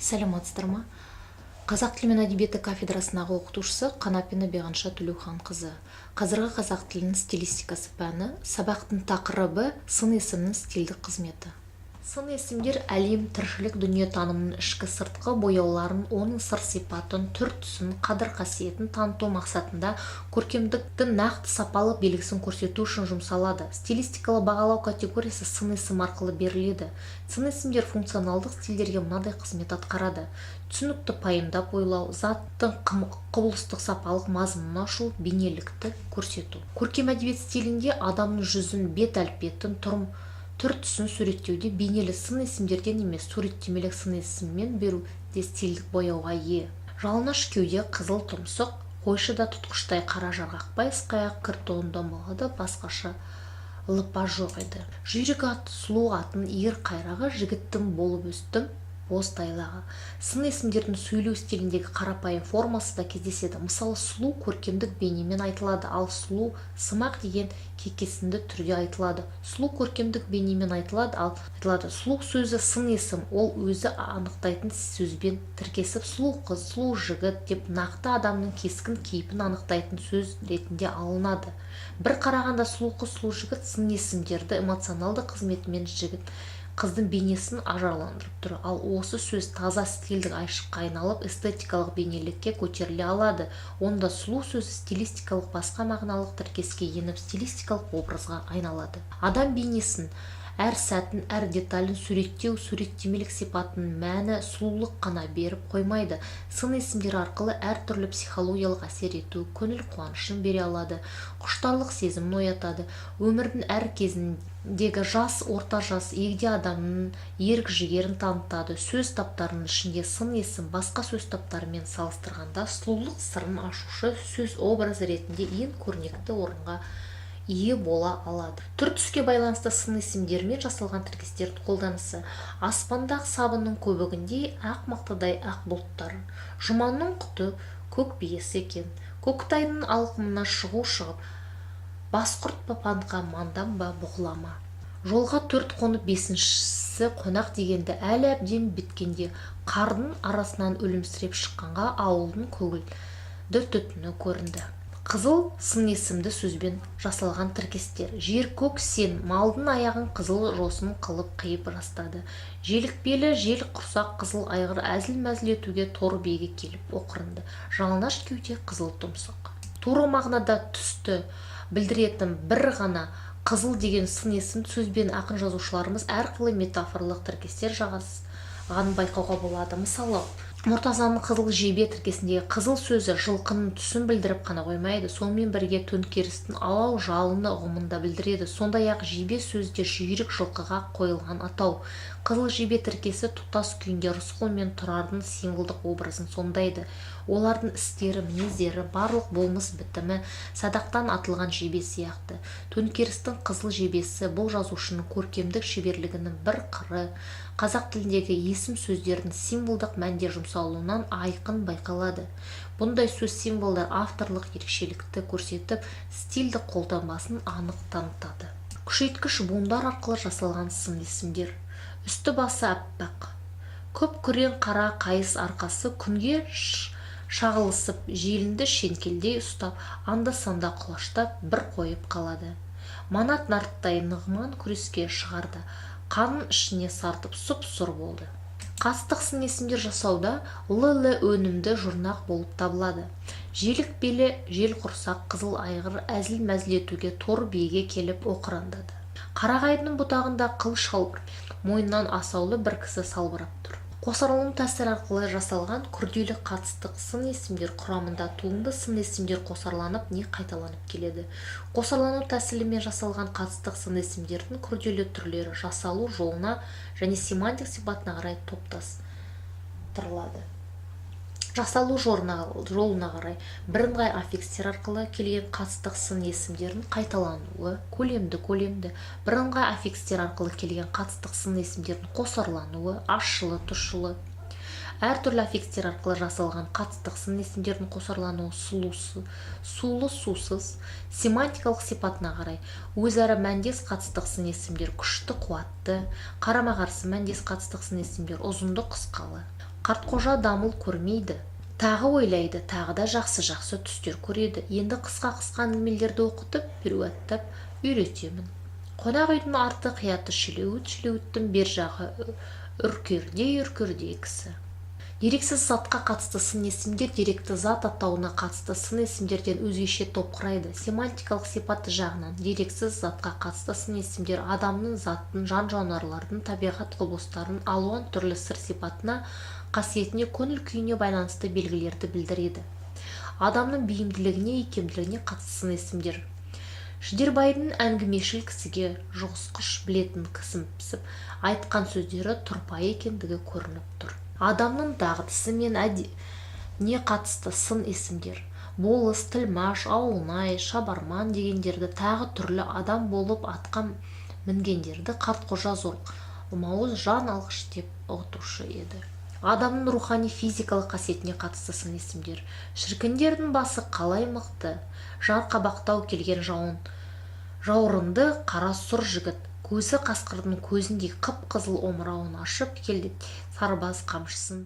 Сәлеметсіздер ма? Қазақ тілі мен әдебиеті кафедрасындағы оқытушысы Қанапина Биғанша Төлеуханқызы. Қазіргі қазақ тілінің стилистикасы пәні. Сабақтың тақырыбы: сын есімнің стильдік қызметі. Сын есімдер әлем, тіршілік, дүниетанымның ішкі, сыртқы бояуларын, оның сыр-сипатын, түр-түсін, қадір-қасиетін таныту мақсатында көркемдіктің нақты сапалық белгісін көрсету үшін жұмсалады. Стилистикалық бағалау категориясы сын есім арқылы беріледі. Сын есімдер функционалдық стильдерге мынадай қызмет атқарады: түсінікті пайымдап ойлау, заттың құбылыстық сапалық мазмұнын ашу, бейнелікті көрсету. Көркем әдебиет стилінде адамның жүзін, бет әлпетін, түр-түсін суреттеуде бейнелі сын есімдерден емес, суреттемелік сын есіммен беру де стильдік бояуға ие. Жалаңаш кеуде, қызыл тұмсық, қойшы да тұтқыштай қара жарғақбай ысқаяқ кір тонын домалады, басқаша лыпа жоқ еді. Жүйрік ат, сұлу атын ер қайрағы, жігіттің болып өстім боз тайлағы. Сын есімдердің сөйлеу стиліндегі қарапайым формасы да кездеседі. Мысалы, сұлу көркемдік бейнемен айтылады, ал сұлу сымақ деген кекесінді түрде айтылады. Сұлу көркемдік бейнемен айтылады, ал айтылады. Сұлу сөзі сын есім, ол өзі анықтайтын сөзбен тіркесіп, сұлу қыз, сұлу жігіт деп нақты адамның кескін кейпін анықтайтын сөз ретінде алынады. Бір қарағанда, сұлу қыз, сұлу жігіт сын есімдерді эмоционалды қызметімен жігіт, қыздың бейнесін ажарландырып тұр. Ал осы сөз таза стильдік айшыққа айналып, эстетикалық бейнелікке көтеріле алады. Онда сұлу сөзі стилистикалық басқа мағыналық тіркеске еніп, стилистикалық образға айналады. Адам бейнесін, әр сәтін, әр деталін суреттеу суреттемелік сипатының мәні сұлулық қана беріп қоймайды, сын есімдер арқылы әртүрлі психологиялық әсер ету, көңіл қуанышын бере алады, құштарлық сезімін оятады. Өмірдің әр кезіндегі жас, орта жас, егде адамның ерік-жігерін танытады. Сөз таптарының ішінде сын есім басқа сөз таптарымен салыстырғанда сұлулық сырын ашушы сөз образы ретінде ең көрнекті орынға ие бола алады. Түр-түске байланысты сын есімдермен жасалған тіркестердің қолданысы: аспанда ақ сабынның көбігіндей, ақ мақтадай ақ бұлттар, Жұманның құты көк биесі екен, Көктайдың алқымына шығу шығып, басқұрт па, паңқа, мандан ба, бұғыла ма? Жолға төрт қонып, бесіншісі қонақ дегенді әлі әбден біткенде қардың арасынан өлімсіреп шыққанға ауылдың көгілдір түтіні көрінді. Қызыл сын есімді сөзбен жасалған тіркестер: жер, көк, сен, малдың аяғын қызыл жосын қылып қиып растады, желікпелі жел құрсақ қызыл айғыр, әзіл-мәзіл етуге тор биеге келіп оқыранды, жалаңаш кеуде, қызыл тұмсық. Тура мағынада түсті білдіретін бір ғана қызыл деген сын есімді сөзбен ақын жазушыларымыз әрқилы метафорлық тіркестер жасағанын байқауға болады. Мысалы, Мұртазаның «Қызыл жебе» тіркесіндегі қызыл сөзі жылқының түсін білдіріп қана қоймайды, сонымен бірге төңкерістің алау жалыны ұғымын да білдіреді. Сондай-ақ жебе сөзі де жүйрік жылқыға қойылған атау. «Қызыл жебе» тіркесі тұтас күйінде Рысқұл мен Тұрардың символдық образын сомдайды. Олардың істері, мінездері, барлық болмыс бітімі садақтан атылған жебе сияқты. Төңкерістің қызыл жебесі. Бұл жазушының көркемдік шеберлігінің бір қыры қазақ тіліндегі есім сөздердің символдық мәнде жұмсалуынан айқын байқалады. Бұндай сөз символдар авторлық ерекшелікті көрсетіп, стильдік қолтаңбасын анық танытады. Күшейткіш буындар арқылы жасалған сын есімдер: үсті-басы аппақ, күп-күрең қара қайыс арқасы күнге шағылысып, желінді шеңгелдей ұстап, анда-санда құлаштап бір қойып қалады. Манат Нарттай Нығман күреске шығарда қанын ішіне сартып, сұп-сұр болды. Қастық сын есімдер жасауда л өнімді жұрнақ болып табылады. Желікпелі жел құрсақ қызыл айғыр, әзіл-мәзіл етуге тор биеге келіп оқырандады. Қарағайдың бұтағында қыл шалбыр мен мойнынан асаулы бір кісі салбырап тұр. Қосарлану тәсілі арқылы жасалған күрделі қатыстық сын есімдер құрамында туынды сын есімдер қосарланып не қайталанып келеді. Қосарлану тәсілімен жасалған қатыстық сын есімдердің күрделі түрлері жасалу жолына және семантик сипатына қарай топтастырылады. Жасалу жолына қарай бірыңғай аффикстер арқылы келген қатыстық сын есімдердің қайталануы көлемді-көлемді, бірыңғай аффикстер арқылы келген қатыстық сын есімдердің қосарлануы ащылы тұщылы, әртүрлі аффикстер арқылы жасалған қатыстық сын есімдердің қосарлануы сулы сусыз. Семантикалық сипатына қарай өзара мәндес қатыстық сын есімдер күшті қуатты, қарама қарсы мәндес қатыстық сын есімдер ұзынды қысқалы. Қартқожа дамыл көрмейді. Тағы ойлайды, тағы да жақсы-жақсы түстер көреді. Енді қысқа-қысқа әңгімелерді оқытып, перуаттап үйретемін. Қонақ үйдің арты қияты шілеуіт, шілеуіттің бер жағы үркердей-үркердей кісі. Дерексіз затқа қатысты сын есімдер деректі зат атауына қатысты сын есімдерден өзгеше топ құрайды. Семантикалық сипаты жағынан дерексіз затқа қатысты сын есімдер адамның, заттың, жан-жануарлардың, табиғат құбылыстарының алуан түрлі сыр-сипатына, қасиетіне, көңіл-күйіне байланысты белгілерді білдіреді. Адамның бейімділігіне, икемділігіне қатысты сын есімдер. Шідербайдың әңгімешіл, кісіге жұғысқыш, білетін кісімсіп айтқан сөздері тұрпайы екендігі көрініп тұр. Адамның дағдысы мен әдетіне қатысты сын есімдер. Болыс, тілмаш, ауылнай, шабарман дегендерді, тағы түрлі адам болып атқа мінгендерді Қартқожа зорламауыз, жан алғыш деп ұғытушы еді. Адамның рухани, физикалық қасиетіне қатысты сын есімдер. Шіркіндердің басы қалай мықты! Жарқабақтау келген жауын, жаурынды қара сұр жігіт. Көзі қасқырдың көзіндей қып-қызыл, омырауын ашып келді. Сарбаз қамшысын